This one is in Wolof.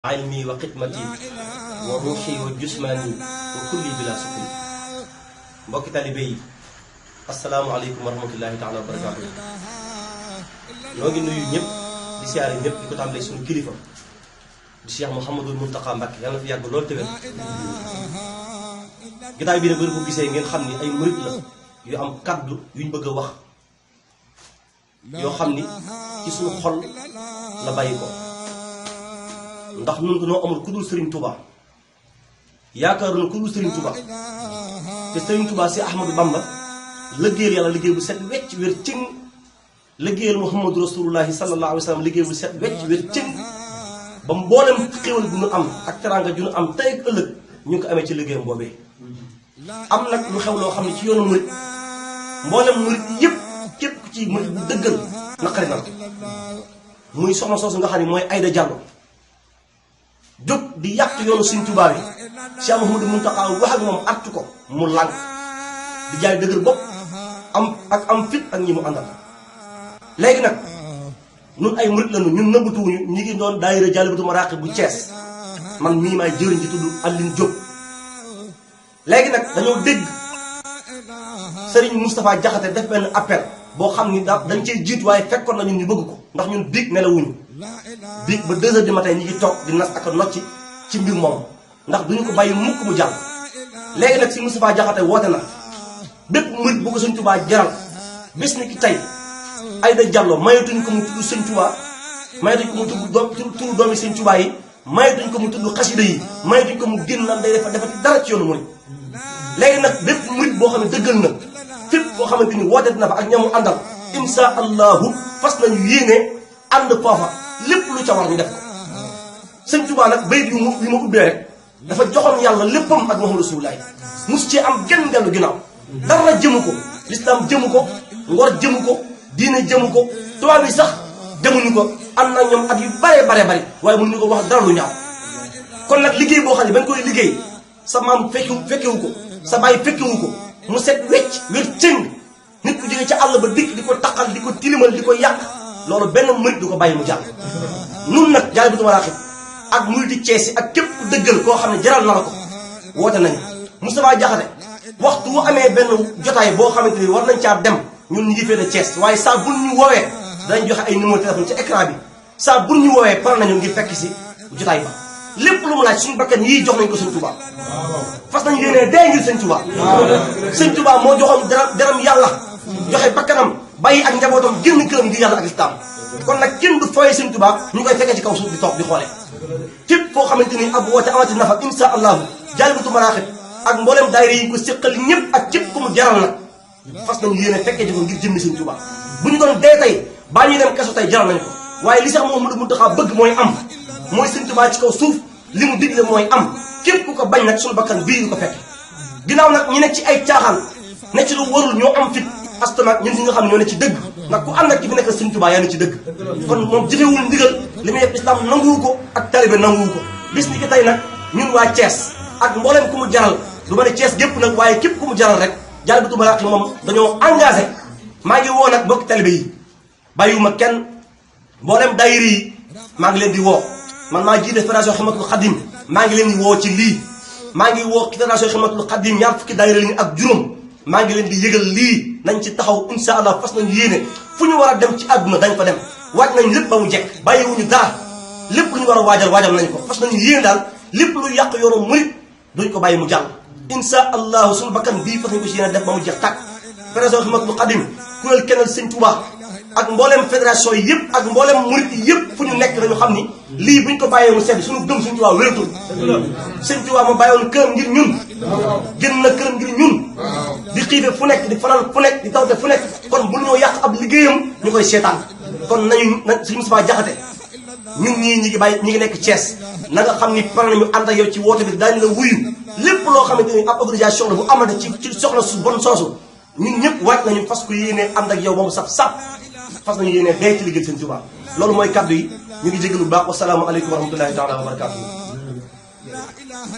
علمي وخدمتي وروحي وجسماني وكلي بلا سكون mbokki talibé yi asalaamaaleykum wa rahmatullahi taala wa barakaatu ñoo ngi nuyu ñëpp di siyaare ñëpp di ko tàmbalee suñu kilifa di Cheikh Mouhamadul Mountakha Mbacké yàlla na fi yàgg loolu tëwér gitaay bi ne bëri ko gisee ngeen xam ni ay murit la yu am kaddu yuñ bëgg a wax yoo xam ni ci suñu xol la bàyyi ko ndax ñun dañoo amul ku dul Serigne Touba yaakaaruñu ku dul Serigne Touba te Serigne Touba si Ahmadou Bamba liggéeyal yàlla liggéey bu set wecc wér cëng liggéeyal Muhammadu Rasulullahi sallallahu alayhi wa sallam liggéey bu set wecc wér cëng ba mboolem xéwal bu ñu am ak teraanga ju ñu am tey ak ëllëg ñu ngi ko amee ci liggéeyam boobee. am nag lu xew loo xam ne ci yoonu murit mboolem murit yëpp képp ku ci murit bu dëggal naqari na muy soxna soosu nga xam ne mooy Aïda Diallo. jóg di yàq yoonu Sëriñ Tuubaa bi Cheikh Mouhamadou Mountakha wax ak moom artu ko mu lànk di jaay dëgër bopp am fit ak ñi mu àndal. léegi nag ñun ay murit lañu ñun nëbbatuwuñu ñi ngi doon daayira Jalibatu Maraqib bu Thiès man mii maay jëriñ ji tudd Aline Diop. léegi nag dañoo dégg Serigne Moustapha Diakhaté def benn appel boo xam ni dañ cee jiitu waaye fekkoon na ñun ñu bëgg ko ndax ñun biig nelawuñu biig ba 2 heures du matin ñi ngi toog di nas ak a nocci ci mbir moom ndax duñu ko bàyyi mukk mu jàll. léegi nag si Moustapha Diakhaté woote na bépp murit bu ko Sëñ Tuubaa jaral bés ni ki tey Aïda Diallo mayatuñ ko mu tudd Sëñ Tuubaa mayatuñ ko mu tudd turu doomi Sëñ Tuubaa yi mayatuñ ko mu tudd xasida yi mayatuñ ko mu génn naan day defati dara ci yoonu murit. léegi nag bépp murit boo xam ne dëggal na fépp boo xamante ni woote dina fa ak ñamu àndal insha allahu fas nañu yéene ànd foofa lépp lu ca war ñu def ko. Sëñ Tuubaa nag bayit yu ma ubbee rek dafa joxoon yàlla léppam ak Muhammadu Rasulullahi mus ci am genn dellu ginnaaw dara jëmu ko lislaam jëmu ko ngor jëmu ko diine jëmu ko tubaab yi sax jëmuñu ko am na ñoom at yu bare bari waaye mënuñu ko wax dara lu ñaaw. kon nag liggéey boo xam ne bañ koy liggéey sa maam fekkewu ko sa baay fekkewu ko mu set wecc wér cëng nit ku jóge ca àll ba dikk di ko taqal di ko tilimal di ko yàq loolu benn murit du ko bàyyi mu jàll. nun nag Jalibatu Maraqib ak muriti Cees yi ak képp ku dëggal koo xam ne jaral na la ko woote nañu Moustapha Diakhaté waxtu wu amee benn jotaay boo xamante ni war nañ caa dem ñun ñu ngi féete Cees waaye saa bul ñu woowee danañ joxe ay numéro téléphone ci écran bi saa bul ñu woowee pare nañu ngir fekk si jotaay ba lépp lu mu laaj suñu bakkan yii jox nañ ko Sëñ Tuubaa fas nañu yéenee dee ngir Sëñ Tuubaa. Sëñ Tuubaa moo joxoon deram yàlla joxe bakkanam bàyyi ak njabootam génn këram ngir yàlla ak lislaam kon nag kenn du fooyee Sëñ Tuubaa ñu koy fekkee ci kaw suuf di toog di xoolee. képp foo xamante ni ab woote amati na fa insha allahu Jalibatu Maraqib ak mboolem daayira yi ko séqal ñëpp ak képp ku mu jaral nag fas nañu yéene fekkee ci ko ngir jëmmi Sëñ Tuubaa bu ñu doon dee tey baa ñuy dem kaso tey jaral nañu ko waaye li sax Mouhamadou Mountakha bëgg mooy am mooy Sëñ Tuubaa ci kaw suuf li mu digle mooy am képp ku ko bañ nag suñu bakkan bii du ko fekk ginnaaw nag ñi nekk ci ay caaxaan ne ci lu warul ñoo am fit astomac ñun ñi nga xam ne ñoo ne ci dëgg ndax ku ànd ak ki fi nekk Sëñ Tuubaa yaa ne ci dëgg kon moom jëfewul ndigal li muy def islam nanguwu ko ak talibe nanguwu ko bis ni ki tey nag ñun waa Thiès ak mbooleem ku mu jaral du ma ne Thiès gépp nag waaye képp ku mu jaral rek Jalibatu Maraqib moom dañoo engagé maa ngi woo nag bokki talibe yi bàyyiwuma kenn mbooleem daayira yi maa ngi leen di woo man maa jiite fédération Xidmatul Xadim maa ngi leen di woo ci lii maa ngi woo fédération Xidmatul Xadim ñaar fukki daayira lañu ak juróom maa ngi leen di yëgal lii nañ ci taxaw insha allah fas nañu yéene fu ñu war a dem ci àdduna dañ fa dem waaj nañ lépp ba mu jekk bàyyiwuñu dara lépp lu ñu war a waajal nañ ko fas nañu yéene daal lépp lu yàq yoonu murit duñ ko bàyyi mu jàll insha allahu suñu bakkan bii fas nañu ko si yéene def ba mu jeex tàkk fédération Xidmatul Xadim kuréel kennal Sëñ Tuubaa ak mboolem fédération yi yëpp ak mboolem murit yi yëpp fu ñu nekk nañu xam ni lii buñ ko bàyyee mu sedd suñu gëm Sëñ Tuubaa wératul Sëñ Tuubaa ma bàyyoon këram ngir ñun gën na këram ngir ñun di xiife fu nekk di fanaan fu nekk di tawte fu nekk kon bu ñoo yàq ab liggéeyam ñu koy seetaan kon nañu Sëñ Moustapha Diakhaté ñun ñii ñi ngi nekk Thiès na nga xam ni pare nañu ànd ak yow ci woote bi daañu la wuyu lépp loo xamante ni ab organisation la bu amate ci soxla su bon soosu ñun ñëpp waaj nañu fas ko yéenee ànd ak yow ba mu saf fas nañu yéene day ci liggéey Sëñ Tuubaa loolu mooy kaddu yi ñu ngi jégalu bu baax wasalaamu aleykum wa rahmatullahi taala wa barakatuh